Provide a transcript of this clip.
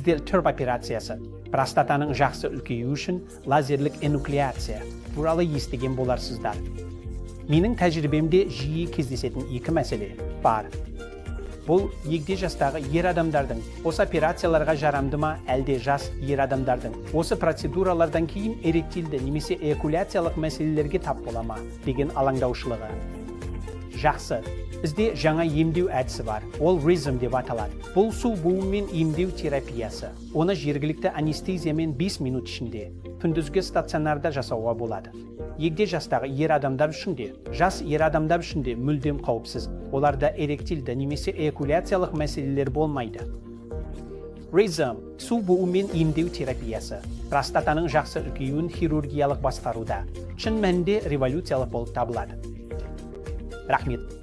Бізде TURP операциясы, простатаның жақсы үлкеюі үшін лазерлік энуклеация туралы естіген боларсыздар. Менің тәжірибемде жиі кездесетін екі мәселе бар. Бұл егде жастағы ер адамдардың осы операцияларға жарамды ма, әлде жас ер адамдардың осы процедуралардан кейін эректильді немесе эякуляциялық мәселелерге тап бола ма деген алаңдаушылығы. Жақсы, бізде жаңа емдеу әдісі бар. Ол Rezum деп аталады. Бұл су буымен емдеу терапиясы. Оны жергілікті анестезиямен 5 минут ішінде күндізгі стационарда жасауға болады. Егде жастағы ер адамдар үшін де, жас ер адамдар үшін де мүлдем қауіпсіз. Оларда эректильді немесе эякуляциялық мәселелер болмайды. Rezum су буымен емдеу терапиясы простатаның жақсы үлкеюін хирургиялық басқаруда шын мәнінде революциялық болып табылады. Рахмет.